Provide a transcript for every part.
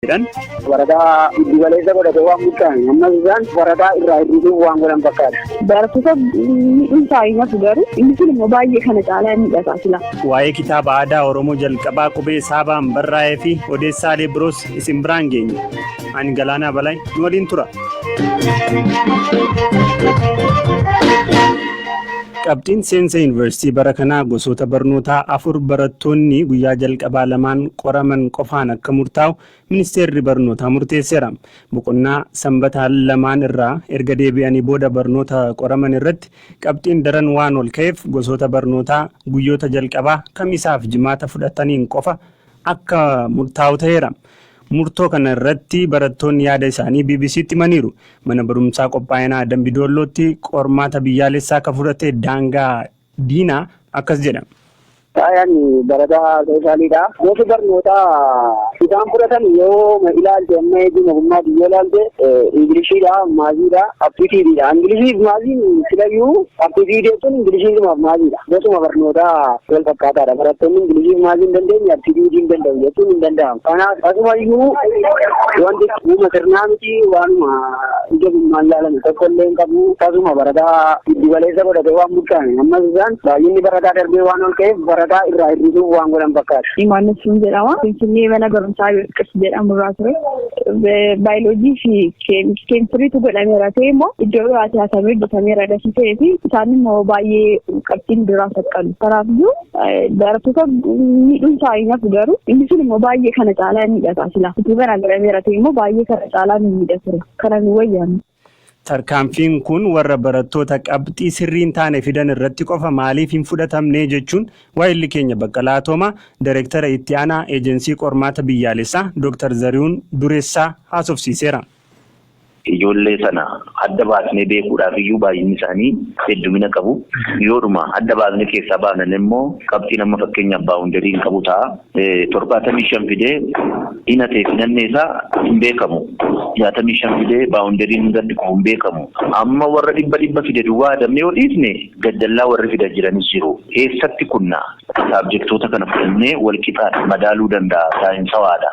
Jedhan. Barataa giddu galeessa godhate waan murtaa'e ammas isaan barataa irraa hir'isuuf waan godhan fakkaata. Barattoota miidhuun isaa hin hafu, garuu inni sun immoo baay'ee kana caalaa miidhagaa sila. Waa'ee kitaaba aadaa Oromoo jalqabaa qubee Saabaan barraa'ee fi odeessaalee biroos isin biraan geenya. Ani Galaanaa Balaay, nu waliin tura. Qabxiin seensa yuunivarsiitii bara kanaa gosoota barnootaa afur barattoonni guyyaa jalqabaa lamaan qoraman qofaan akka murtaa'u ministeerri barnootaa murteesseera. Boqonnaa sanbataa lamaan irraa erga deebi'anii booda barnoota qoraman irratti qabxiin daran waan ol ka'eef, gosoota barnootaa guyyoota jalqabaa Kamisaaf Jimaata fudhataniin qofa akka murtaa'u ta'eera. Murtoo kana irratti barattoonni yaada isaanii BBCtti himaniiru. Mana barumsaa qophaa'inaa Dambidoollootti qormaata biyyaalessaa akka fudhate Daangaa Diinaa akkas jedha. Faayaan barataa sooshaaliidha. Gosi barnootaa isaan fudhatan yoo ilaalte, amma eeguma ogummaa yoo ilaalte, Ingiliishiidha, mathsiidha, aptitudeidha. Ingilishii fi mathsiin silayyuu, aptitude jechuun Ingilishiidhumaaf mathsiidha. Gosuma barnootaa wal fakkaataadha. Barattoonni Ingilishii fi maths hin dandeenye aptitude hin danda'u jechuun hin danda'amu. Kanaaf asumayyuu wanti uuma sirnaa miti, waanuma ija gummaan ilaalame tokko illee hin qabu. Tasuma barataa giddu galeessa godhate waan murtaa'e ammas isaan baay'inni barataa darbee waan ol ka'eef barataa irraa hir'isuuf waan godhan fakkaata. Imaannessuun jedhama. Finfinnee mana barumsaa Qirsi jedhamu irraa ture. Baayoloojii fi keemistiriitu godhameera ta'e immoo iddoo biraatti haasamee hojjetameera gasii ta'ee fi isaan immoo baay'ee qabxiin duraa saqqalu. Kanaafiyyuu barattoota miidhuun isaa hin hafu, garuu inni sun immoo baay'ee kana caalaa miidhagaa sila. Utuu kana godhameera ta'e immoo baay'ee kana caalaa nu miidha ture. Kana nu wayyaanu. Tarkaanfiin kun warra barattoota qabxii sirrii hin taane fidan irratti qofa maaliif hin fudhatamne jechuun waayilli keenya Baqqalaa Toomaa Dareektara itti aanaa Eejensii Qormaata Biyyaalessaa Dr. Zarihuun Dureessaa haasofsiiseera. Ijoollee sana adda baasnee beekuudhaaf iyyuu baay'inni isaanii heddumina qabu. Yoodhuma adda baasnee keessaa baanan immoo qabxiin amma fakkeenyaaf boundary hin qabu ta'a. 75 fidee hinatee finannee isaa hin beekamu. 65 fidee boundaryn gadi kufu hin beekamu. Amma warra dhibba dhibba fide duwwaa adamne yoo dhiisne, gaddallaa warri fidan jiranis jiru. Eessatti kunna subjectoota kana fudhannee wal qixaan madaaluu danda'a, saayinsawaadha?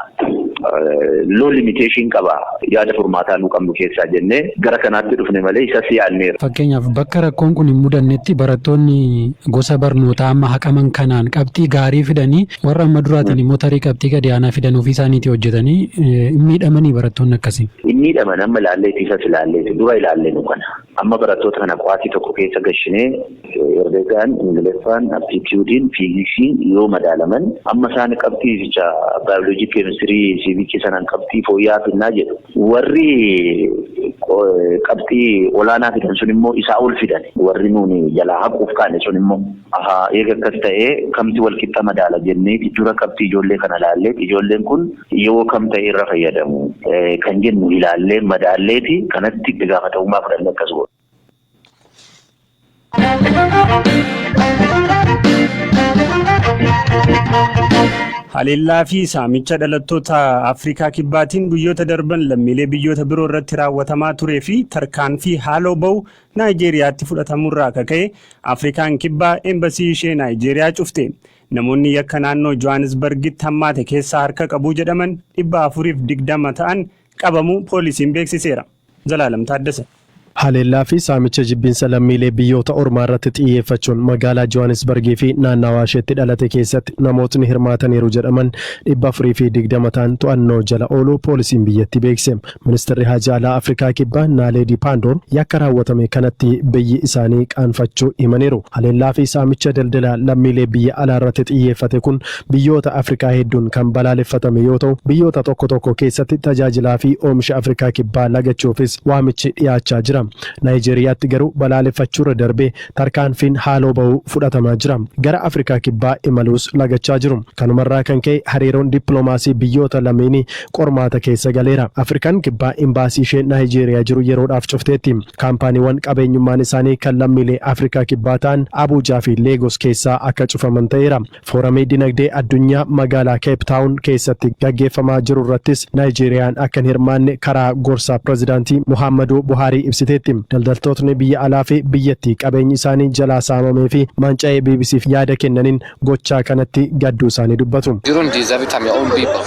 Loo limitation qaba, yaada furmaataa nu qabnu keessaa jennee gara kanaatti dhufne malee isas yaadneera. Fakkeenyaaf, bakka rakkoon kun hin mudannetti barattoonni gosa barnootaa amma haqaman kanaan qabxii gaarii fidanii, warra amma duraatiin immoo tarii qabxii gadi aanaa fidan ofii isaaniitii hojjetanii hin miidhamanii barattoonni akkasii? Hin miidhaman. Amma ilaalleeti, isas ilaalleeti, dura ilaallee nu kana. Amma barattoota kana qo'aatii tokko keessa gashinee herreegaan, Ingiliffaan, aptitudeiin, fiiziksiin yoo madaalaman, amma isaan qabxii isicha baayoloojii, keemistirii, siivikii sanaan qabxii fooyya'aa finnaa jedhu. Warri qabxii olaanaa fidan sun immoo isaa ol fidan. Warri nuuni jalaa haquuf kaane sun immoo eega akkas ta'ee kamti wal qixa madaala jennee dura qabxii ijoollee kana ilaallee, ijoolleen kun yoo kam ta'e irra fayyadamu kan jennu ilaallee madaalleeti kanatti itti gaafatamummaa fudhannee akkas godhu. Haleellaa fi saamicha dhalattoota Afrikaa Kibbaatiin guyyoota darban lammiilee biyyoota biroo irratti raawwatamaa turee fi tarkaanfii haaloo ba'u Naayijeeriyaatti fudhatamurraa akka ka'e Afrikaan Kibbaa embasii ishee Naayijeeriyaa cufte. Namoonni yakka naannoo Johannesburgitti hammaate keessaa harka qabuu jedhaman 420 ta'an qabamuu poolisiin beeksiseera. Zalaalam Taaddasa. Haleellaa fi saamicha jibbinsa lammiilee biyyoota ormaa irratti xiyyeeffachuun magaalaa Johannesburgii fi naannawaa isheetti dhalate keessatti namootni hirmaataniiru jedhaman 420 ta'an to'annoo jala ooluu poolisiin biyyattii beekse. Ministeerri Haajaa Alaa Afrikaa Kibbaa Naaleedii Paandoor yakka raawwatame kanatti biyyi isaanii qaanfachuu himaniiru. Haleellaa fi saamicha daldala lammiilee biyya alaa irratti xiyyeeffate kun biyyoota Afrikaa hedduun kan balaaleffatame yoo ta'u, biyyoota tokko tokko keessatti tajaajilaa fi oomisha Afrikaa Kibbaa lagachuufis waamichi dhiyaachaa jira. Naayijeeriyaatti garuu balaaleffachuurra darbee tarkaanfiin haaloo bahuu fudhatamaa jira. Gara Afrikaa Kibbaa imaluus lagachaa jiru. Kanumarraa kan ka'e hariiroon dippiloomaasii biyyoota lameenii qormaata keessa galeera. Afrikaan Kibbaa imbaasii ishee Naayijeeriyaa jiru yeroodhaaf cufteetti. Kaampaaniiwwan qabeenyummaan isaanii kan lammiilee Afrikaa Kibbaa ta'an Abuujaa fi Leegos keessaa akka cufaman ta'eera. Fooramii dinagdee addunyaa magaalaa Keep Taawun keessatti gaggeeffamaa jiru irrattis Naayijeeriyaan akka hin hirmaanne karaa gorsaa pirezidaantii Muhaammaduu Buhaarii ibsiteetti. dubbatteetti. Daldaltootni biyya alaa fi biyyattii qabeenyi isaanii jalaa saamamee fi manca'ee BBCf yaada kennaniin gochaa kanatti gadduu isaanii dubbatu.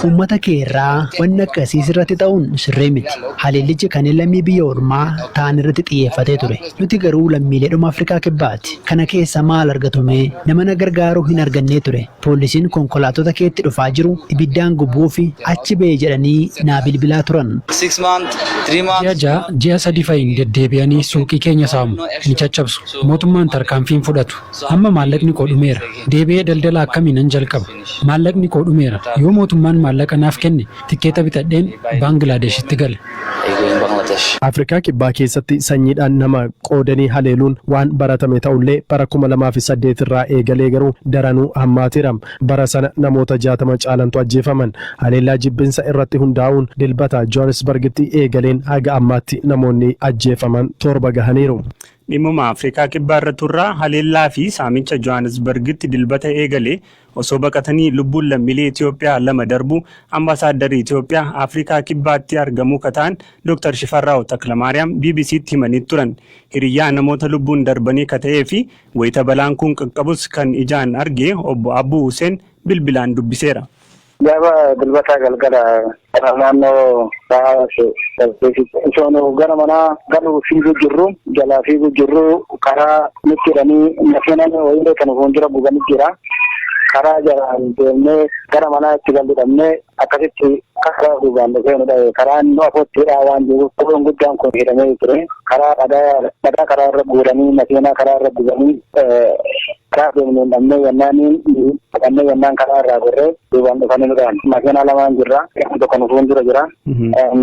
Uummata kee irraa wanni akkasii sirratti ta'uun sirrii miti. Haleellichi kan lammii biyya ormaa ta'an irratti xiyyeeffatee ture. Nuti garuu lammiileedhuma Afrikaa Kibbaati. Kana keessa maal argatume? Nama na gargaaruu hin argannee ture. Poolisiin konkolaattota keetti dhufaa jiru ibiddaan gubuu fi achi ba'e jedhanii naa bilbilaa turan. Ji'a 6, ji'a 3 fa'iin deddeebi'anii suuqii keenya saamu, ni caccabsu. Mootummaan tarkaanfii hin fudhatu. Amma maallaqni koo dhumeera. Deebi'ee daldala akkamiinan jalqaba? Maallaqni koo dhumeera. Yoo mootummaan maallaqa naaf kenne tikkeeta bitadheen Baanglaadeshitti gala. Afrikaa Kibbaa keessatti sanyiidhaan nama qoodanii haleeluun waan baratame ta'ullee, bara 2008 irraa eegalee garuu daranuu hammaateera. Bara sana namoota 60 caalantu ajjeefaman. Haleellaa jibbinsa irratti hundaa'uun Dilbata Johannesburgitti eegaleen haga ammaatti namoonni ajjeefaman 7 gahaniiru. Dhimmuma Afrikaa Kibbaa irra turraa, haleellaa fi saamicha Johannesburgitti Dilbata eegale osoo baqatanii lubbuun lammiilee Itoophiyaa 2 darbu ambaasaaddarri Itoophiyaa Afrikaa Kibbaatti argamuu kataan Dr. Shifarraaw Taklamaariyaam BBCtti himanii turan. Hiriyyaa namoota lubbuun darbanii ka ta'ee fi wayita balaan kun qaqqabus kan ijaan arge obbo Abbuu Hussein bilbilaan dubbiseera. Gaafa Dilbataa galgala naannoo sa'a 8 osoo gara manaa galuu fiiguu jirru, jalaa fiiguu jirru, karaa nutti hidhanii makiinaan wayiilee kan fuuldura gubanii jira. Karaa jalaan deemnee gara manaa itti gallu dhabnee, akkasitti karaa duubaan dhufee nu dhaye. Karaan nu afootti hidhaa waan jiruuf kopheen guddaan kun hidhamee ture. Karaa dhagaa dhagaa karaa irra guuranii, makiinaa karaa irra gubanii, karaa deemnee dhabnee yennaaniin dhaqannee yennaan karaa irraa gorree duubaan dhufanii nu dhahan. Makiinaa lamaan jirra. Tokko nu fuuldura jira.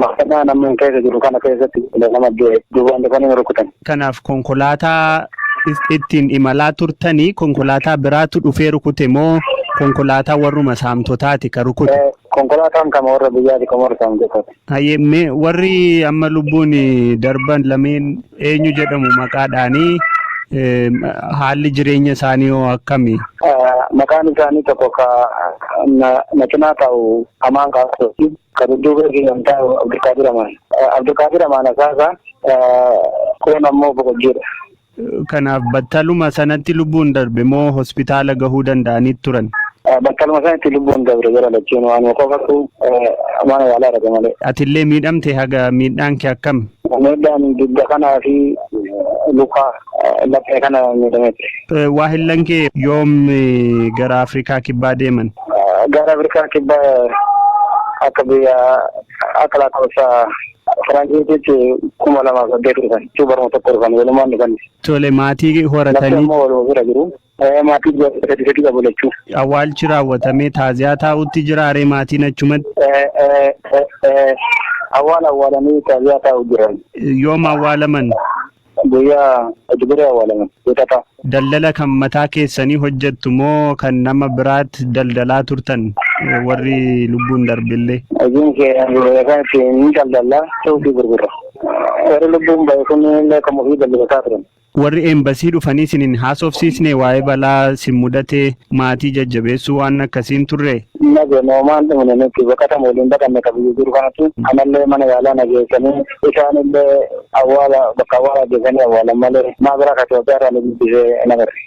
Makiinaa namni keessa jiru kana keessatti nama duubaan dhufanii nu rukutan. Kanaaf konkolaataa ittiin imalaa turtanii konkolaataa biraatu dhufee rukute moo konkolaataa warruma saamtotaati ka rukute? Konkolaataan kama warra biyyaati, kama warra saamtotaati. Hayyee, mee warri amma lubbuun darban lameen eenyu jedhamu maqaadhaanii, haalli jireenya isaanii hoo akkami? Maqaan isaanii tokko ka na cinaa taa'u Amaan Kaasooti. Ka dudduuba kiyyan taa'u Abdulqaadir Amaan. Abdulqaadir Amaan Asaasaa, kun ammoo Boqojjiidha. Kanaaf battaluma sanatti lubbuun darbe moo hospitaala gahuu danda'anii turan? Battaluma sanatti lubbuun darbe jira lachuun, waan qofatu mana yaalaa dhaqe malee. Atillee miidhamte, haga miidhaan kee akkam? Miidhaan dugda kanaa fi luka laphee kana miidhametti. Waa hillan kee yoom gara Afrikaa Kibbaa deeman? Gara Afrikaa Kibbaa akka biyya akka lakkoofsa Faranjiititti 2008 dhufan. Baruma tokko dhufan, walumaan dhufan. Tole, maatii Lafti horatanii ammoo waluma bira jiru. Maatii sadi sadi qabu lachuu. Awwaalchi raawwatamee taaziyaa taa'utti jiraaree maatiin achumatti? Awwaala awwaalanii taaziyaa taa'u jiran. Yoom awwaalaman? Guyyaa Ejibiree awwaalaman. Wiixata. Daldala kan mataa keessanii hojjettu moo kan nama biraatti daldalaa turtan warri lubbuun darbillee? Hojiin kee kan ittiin ni daldallaa, suuqii gurgurra. Warri lubbuun bahe kun illee kan ofii daldalataa turan. Warri eembasii dhufanii isinin haasofsiisne, waa'ee balaa sin mudatee maatii jajjabeessuu waan akkasiin turre? Nage noomaan dhumne, nuti baqatama waliin baqanne ka biyya jiru kanatti anallee mana yaalaa na geessanii, isaanillee awwaala bakka awwaala geessanii awwaalan malee maa biraa ka Itoophiyaa irraa nu dubbisee hin agarre.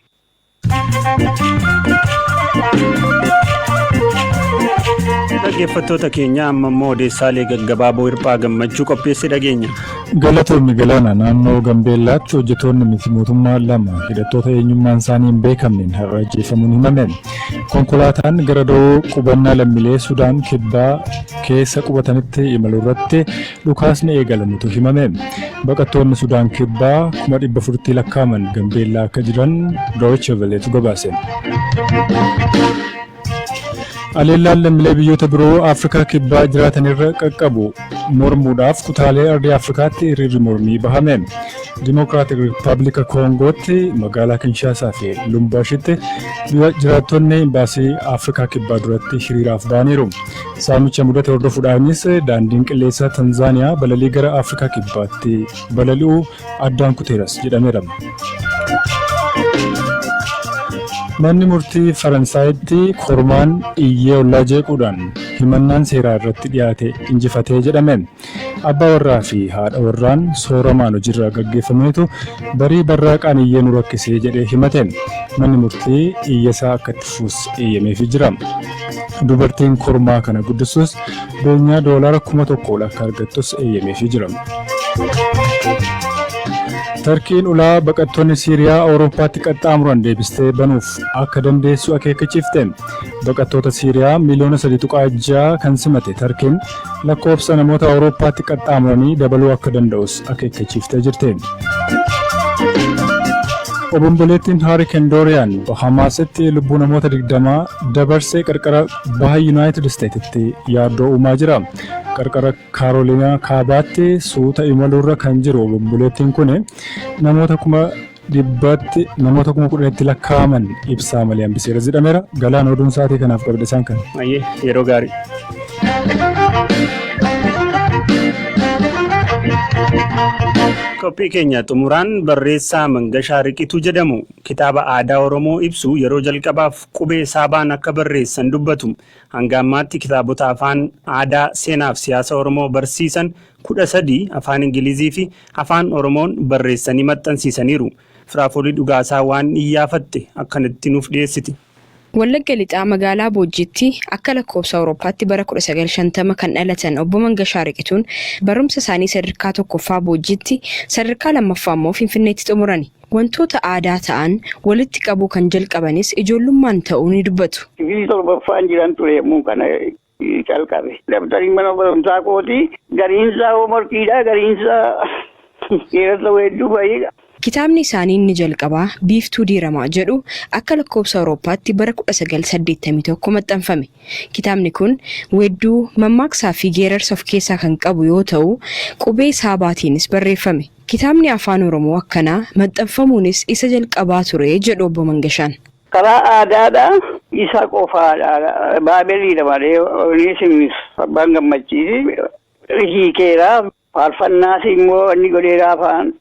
Dhaggeeffattoota keenya, amma immoo odeessaalee gaggabaaboo Hirphaa Gammachuu qopheesse dhageenya. Galatoomni Galaana. Naannoo Gambeellaatti hojjettoonni miti mootummaa 2 hidhattoota eenyummaan isaanii hin beekamneen har'a ajjeefamuun himame. Konkolaataan gara da'oo qubannaa lammiilee Sudaan Kibbaa keessa qubatanitti imaluu irratti dhukaasni eegalamutu himame. Baqattoonni Sudaan Kibbaa 400,000tti lakkaa'aman Gambeellaa akka jiran Deutsche Welletu gabaase. Haleellaan lammiilee biyyoota biroo Afrikaa Kibbaa jiraatanirra qaqqabu mormuudhaaf kutaalee ardii Afrikaatti hiriirri mormii bahame. Dimokiraatik Rippaabilika Koongootti magaalaa Kinshaasaa fi Lumbaashitti jiraattonni imbaasii Afrikaa Kibbaa duratti hiriiraaf bahaniiru. Saamicha mudate hordofuudhaanis daandiin qilleensaa Tanzaaniyaa balalii gara Afrikaa Kibbaatti balali'uu addaan kuteeras jedhameera. Manni murtii Faransaayitti kormaan iyyee ollaa jeequudhaan Himannaan seeraa irratti dhiyaate injifatee jedhame. Abbaa warraa fi haadha warraan sooramaan hojiirraa gaggeeffameetu barii barraaqaan iyyee nu rakkisee jedhee himate. Manni murtii iyyasaa akka itti fuus eeyyameefii jira. Dubartiin kormaa kana guddistus beenyaa $1,000 ol akka argattus eeyyameefii jira. Tarkiin ulaa baqattoonni Siiriyaa Awurooppaatti qaxxaamuran deebistee banuuf akka dandeessu akeekkachiifte. Baqattoota Siiriyaa miiliyoona 3.6 kan simate Tarkiin lakkoofsa namoota Awurooppaatti qaxxaamuranii dabaluu akka danda'us akeekkachiiftee jirti. Obomboleettiin Hurricane Dorian Bahamaasitti lubbuu namoota 20 dabarsee qarqara baha Yuunaayitid Isteetitti yaaddoo uumaa jira. Qarqara Kaarooliinaa Kaabaatti suuta imaluurra kan jiru obomboleettiin kun namoota 100,000tti, namoota 10,000tti lakkaa'aman ibsaa malee hambiseera jedhameera. Galaan, oduun sa'aatii kanaaf qabde isaan kana. Ayyee, yeroo gaarii. Qophii keenya xumuraan barreessaa Mangashaa Riqituu jedhamu kitaaba aadaa Oromoo ibsu yeroo jalqabaaf qubee Saabaan akka barreessan dubbatu. Hanga ammaatti kitaabota afaan aadaa, seenaa fi siyaasa Oromoo barsiisan 13 afaan Ingilizii fi afaan Oromoon barreessanii maxxansiisaniiru. Firaafolii Dhugaasaa waan iyyaafatte akkanatti nuuf dhiyeessiti. Wallagga Lixaa magaalaa Boojjiitti akka lakkoofsa Awurooppaatti bara 1950 kan dhalatan Obbo Mangashaa Riqituun barumsa isaanii sadarkaa tokkoffaa Boojjiitti, sadarkaa lammaffaa immoo Finfinneetti xumurani. Wantoota aadaa ta'an walitti qabuu kan jalqabanis ijoollummaan ta'uu ni dubbatu. Kifilii torbaffaan jiran ture yommuu kana calqabe. Dabtariin mana barumsaa kooti gariinsaa homeworkiidha, gariinsaa seerota hedduu bahii. Kitaabni isaanii inni jalqabaa Biiftuu Diiramaa jedhu akka lakkoofsa Awurooppaatti bara 1981 maxxanfame. Kitaabni kun weedduu, mammaaksaa fi geerarsa of keessaa kan qabu yoo ta'u, qubee Saabaatiinis barreeffame. Kitaabni afaan Oromoo akkanaa maxxanfamuunis isa jalqabaa ture jedhu Obbo Mangashaan. Karaa aadaadha isa qofaadha. Baabeliidha malee innis abbaan gammachiisi hiikeera. Faarfannaas immoo inni godheera, afaan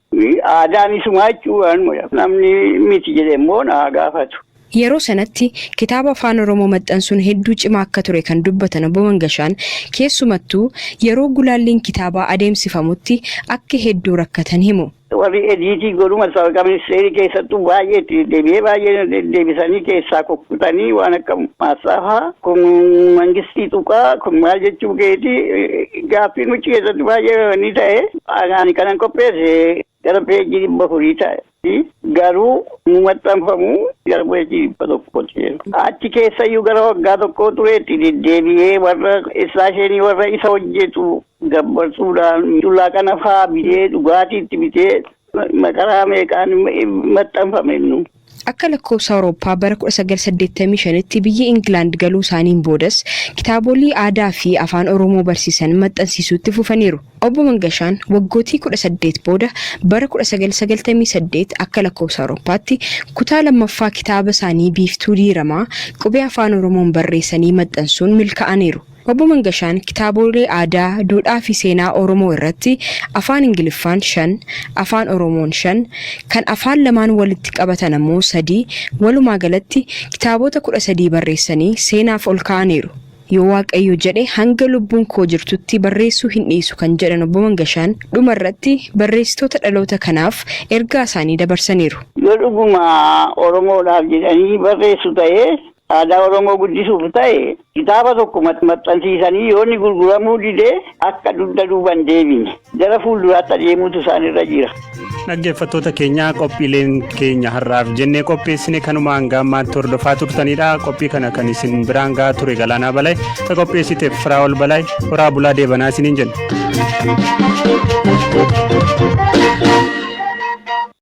aadaan isumaa jechuudhaan namni miti jedhe immoo naa gaafatu. Yeroo sanatti kitaaba afaan Oromoo maxxansuun hedduu cimaa akka ture kan dubbatan Obbo Mangashaan, keessumattuu yeroo gulaalliin kitaabaa adeemsifamutti akka hedduu rakkatan himu. Warri edit godhu masaawaqaa ministeerii keessattuu baay'ee itti deddeebi'ee, baay'ee deddeebisanii keessaa kukkutanii, waan akka maasaafaa kun mangistii tuqaa kun maal jechuu keeti, gaaffii nuti keessatti baay'ee ni ta'e. Ani kanan qopheesse gara peejii 400 ta'e, garuu nu maxxanfamu gara peejii 100ti. Achi keessayyuu gara waggaa tokkoo ture itti deddeebi'ee, warra istaashinii, warra isa hojjetu gabbarsuudhaan, cullaa kana faa bitee, dhugaatii itti bitee, maqaraa meeqaan maxxanfame nu. Akka lakkoofsa Awurooppaa bara 1985tti biyya Ingilaand galuu isaaniin boodas kitaabolii aadaa fi afaan Oromoo barsiisan maxxansiisuutti fufaniiru. Obbo Mangashaan waggootii 18 booda bara 1998 akka lakkoofsa Awurooppaatti kutaa lammaffaa kitaaba isaanii Biiftuu Diiramaa qubee afaan Oromoon barreessanii maxxansuun milkaa'aniiru. Obbo Mangashaan kitaabolee aadaa, duudhaa fi seenaa Oromoo irratti afaan Ingiliffaan shan, afaan Oromoon shan, kan afaan lamaan walitti qabatan ammoo sadii, walumaa galatti kitaabota 13 barreessanii seenaaf ol kaa'aniiru. Yoo Waaqayyo jedhe hanga lubbuun koo jirtutti barreessuu hin dhiisu kan jedhan Obbo Mangashaan, dhuma irratti barreessitoota dhaloota kanaaf ergaa isaanii dabarsaniiru. Yoo dhuguma Oromoodhaaf jedhanii barreessu ta'ee, aadaa Oromoo guddisuuf ta'e, kitaaba tokko maxxansiisanii yoo inni gurguramuu didee akka dugda duuban deebine gara fuulduraatti adeemuutu isaanirra jira. Dhaggeeffattoota keenya, qophiileen keenya har'aaf jennee qopheessine kanuma hanga ammaatti hordofaa turtanidha. Qophii kana kan isin biraan gahaa ture Galaanaa Balay, ka qopheessiteef Firaa'ol Balay. Horaa bulaa, deebanaa isiniin jenna.